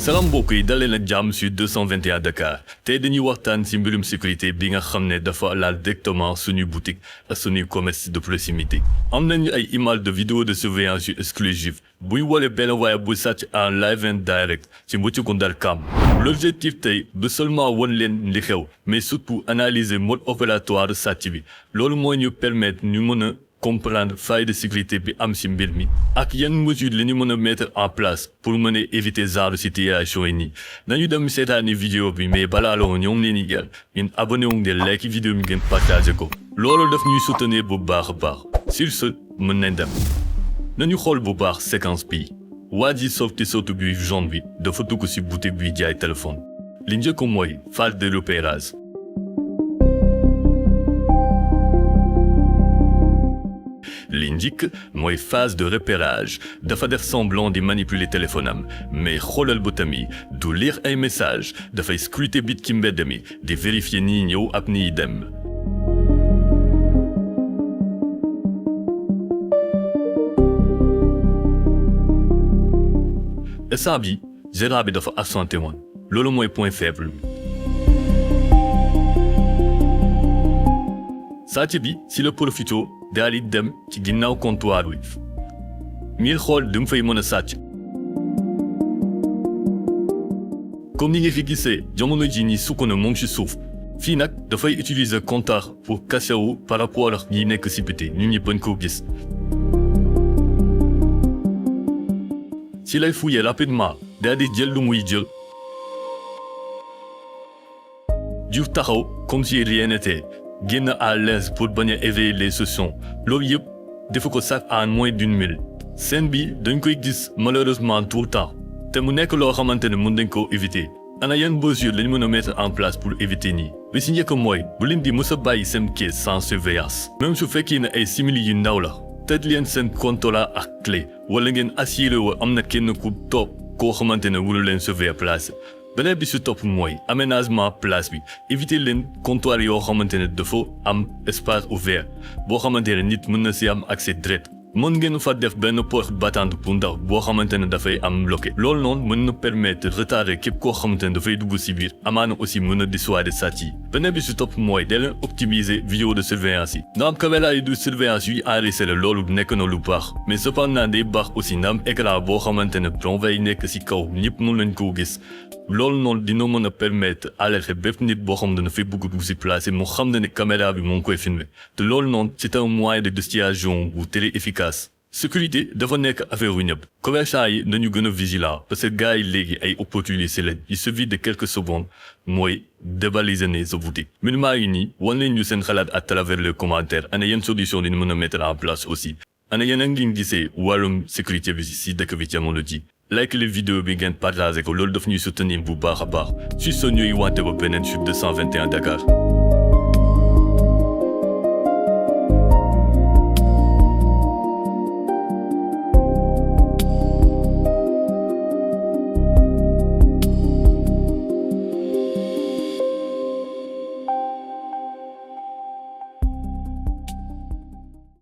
salaam mbokk yi dalee nag jàmm sur 221 Dakar tey dañuy waxtaan ci mbirum sécurité bi nga xam ne dafa laal directement suñuy boutique ak suñuy commerce de proximité. am nañu ay images de vidéo de surveillance yu exclusive buy wole benn waaye bu sàcc en live and direct ci mbutiku Ndarkam. L'objectif tey du seulement won leen li xew mais surtout analyser mode opératoire sàcc bi loolu moo ñu permettre ñu mën a comprendre faille de sécurité bi am ci mbir mi ak yan mesures la ñu mën a mettre en place pour mën a éviter genre situation yi nii nañu dem seetaani vidéo bi mais balaa loolu ñoo ngi leen di jël ngeen abonné wu ngeen like vidéo bi ngeen partagé ko loolu daf ñuy soutenir bu baax a baax sur ce mën nañ dem nañu xool bu baax séquence bi waa ji softi sotu bi jaune bi dafa dugg ci boutique bi jaay téléphone li njëkk mooy phase de repérage. li njëkk mooy phase de repérage dafa def semblant di manipuler téléphone am mais xoolal bëtam yi du lire ay message dafay scruter bit ci mbedd mi di vérifier nii ñëw ak nii dem. instant bi gérant bi dafa absenté woon loolu mooy point faible bi. sàcc bi si la profito daal di dem ci ginnaaw comptoir wi ngir xool du mu fay mën a sàcc. comme ni nga fi gisee jamono ji nii sukk na mu ngi ci suuf fii nag dafay utiliser compteur pour cacher wu par rapport ak ñi nekk ci biti ñu ñi bañ koo gis. ci lay fouiller rapidement daal di jël lu muy jël. jur taxaw comme si rien n'était génn à l'aise pour bañ a éveiller les soupçons loolu yëpp defu ko sax en moins d'une minute. scène bi dañ koy gis malheureusement tout le temps te mu nekk loo xamante ne mën nañ koo éviter. ana yan mesures lañ mën a mettre en place pour éviter nii. li si njëkk mooy bu leen di mës a bàyyi seen kees sans surveillance. même su fekkee ne ay simili yu ndaw la tëj leen seen comptoir ak clé wala ngeen assuré wu am na kenn ku toog koo xamante ne wulu leen surveiller place. beneen bi si topp mooy aménagement place bi éviter leen comptoir yoo xamante ne dafa am espace ouvert boo xamante ne nit mën na si am accès direct. mën ngeen fa def benn porte battante bu ndaw boo xamante ne dafay am bloqué. loolu noonu mën na permettre retarder képp koo xamante ne dafay dugg si biir amaana aussi mën na dissuader sàcc yi. beneen bi si topp mooy da leen optimiser vidéo de surveillance yi. na am caméra yi de surveillance yuy enregistré loolu nekk na lu baax mais cependant day baax aussi na am écran boo xamante ne plomb yi nekk si kaw ñëpp mën nañ koo gis. loolu noonu dina mën a permettre alerter bépp nit boo xam ne dafay bëgg dugg si place mu xam ne caméra bi moo ngi koy filmer te loolu noonu c'est un moyen de dissuasion bu très efficace. sécurité dafa nekk affaire wu ñëpp commerçant yi nañu gën a vigilant parce que gars yi léegi ay opportunistes lañ il suffit de quelques secondes mooy débaliser ne sa boutique. mbir maa ngi nii wan leen ñu seen xalaat à travers les commentaires ana yenn solution dina mën a mettre en place aussi ana yéen a ngi gisee wàllum sécurité bi si dëkk bi jamono ji. like les vidéos bi ngeen partagé ko loolu daf ñuy soutenir bu baax a baax si soo ñuy wante ba beneen sur 221 Dakar.